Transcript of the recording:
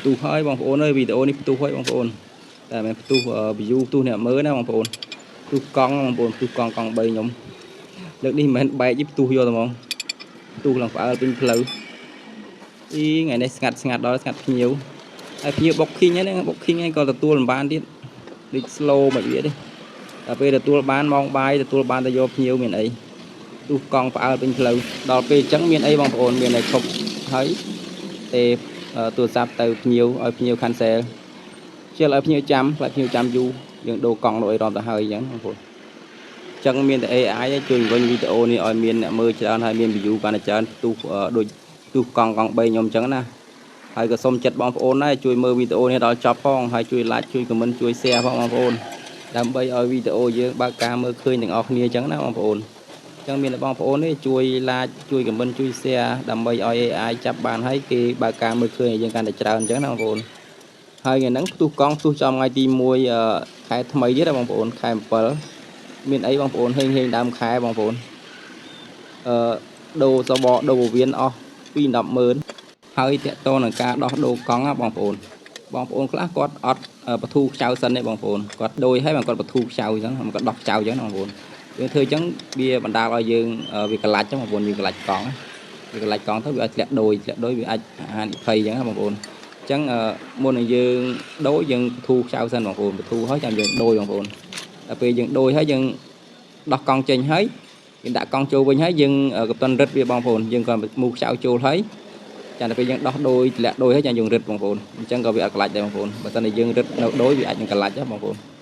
ផ្ទុះហើយបងប្អូនអើយវីដេអូនេះផ្ទុះហើយបងប្អូនតែមិនផ្ទុះ view ផ្ទុះអ្នកមើលណាបងប្អូនផ្ទុះកង់បងប្អូនផ្ទុះកង់កង់3ខ្ញុំលើកនេះមិនមែនបែកទេផ្ទុះយកតែហ្មងផ្ទុះឡើងផ្អើលពេញផ្លូវអីថ្ងៃនេះស្ងាត់ស្ងាត់ដល់ស្ងាត់ភ្ញៀវហើយភ្ញៀវ booking ហ្នឹង booking ហ្នឹងក៏ទទួលមិនបានទៀតដូច slow មិនវាទេតែពេលទទួលបានម៉ោងបាយទទួលបានទៅយកភ្ញៀវមានអីផ្ទុះកង់ផ្អើលពេញផ្លូវដល់ពេលអញ្ចឹងមានអីបងប្អូនមានតែឈប់ហើយទេទូរស័ព្ទទៅភ្ញៀវឲ្យភ្ញៀវ cancel ជិលឲ្យភ្ញៀវចាំខ្លាចភ្ញៀវចាំយូរយើងដូរកង់ដូរអីរំទៅហើយអញ្ចឹងបងប្អូនអញ្ចឹងមានតែ AI ជួយវិញវីដេអូនេះឲ្យមានអ្នកមើលច្រើនហើយមាន view បានច្រើនផ្ទុះដូចផ្ទុះកង់កង់3ខ្ញុំអញ្ចឹងណាហើយក៏សូមចិត្តបងប្អូនដែរជួយមើលវីដេអូនេះដល់ចប់ផងហើយជួយ like ជួយ comment ជួយ share ផងបងប្អូនដើម្បីឲ្យវីដេអូយើងបើកការមើលឃើញទាំងអស់គ្នាអញ្ចឹងណាបងប្អូនអញ្ចឹងមានតែបងប្អូននេះជួយ like ជួយ comment ជួយ share ដើម្បីឲ្យ AI ចាប់បានហើយគេបើកការមើលឃើញឲ្យយើងកាន់តែច្រើនអញ្ចឹងណាបងប្អូនហើយថ្ងៃហ្នឹងផ្ទុះកង់ផ្ទុះចំថ្ងៃទី1ខែថ្មីទៀតណាបងប្អូនខែ7មានអីបងប្អូនហេងហេងដើមខែបងប្អូនអឺដូរសបកដូរពវៀនអស់2 10ម៉ឺនហើយតកតនឹងការដោះដូរកង់ណាបងប្អូនបងប្អូនខ្លះគាត់អត់បធូរខ្ចៅសិនទេបងប្អូនគាត់ដូរឲ្យមកគាត់បធូរខ្ចៅអញ្ចឹងមកគាត់ដោះខ្ចៅអញ្ចឹងបងប្អូនយើងធ្វើអញ្ចឹងវាបណ្ដាលឲ្យយើងវាកលាច់ចឹងបងប្អូនវាកលាច់កង់វាកលាច់កង់ទៅវាអាចធ្លាក់ដូចធ្លាក់ដូចវាអាចហានិភ័យអញ្ចឹងណាបងប្អូនអញ្ចឹងមុននឹងយើងដូរយើងបធូរខ្ចៅសិនបងប្អូនបធូរហើយចាំយើងដូរបងប្អូនដល់ពេលយើងដូរហើយយើងដោះកង់ចេញហើយយើងដាក់កង់ចូលវិញហើយយើងកប្តន់រឹតវាបងប្អូនយើងក៏មូខ្ចៅចូលហើយចាំតែពេលយើងដោះដោយធ្លាក់ដោយហើយចាំយើងរឹតបងប្អូនអញ្ចឹងក៏វាអត់ក្លាច់ដែរបងប្អូនបើមិនតែយើងរឹតនៅដោយវាអាចនឹងក្លាច់ដែរបងប្អូន។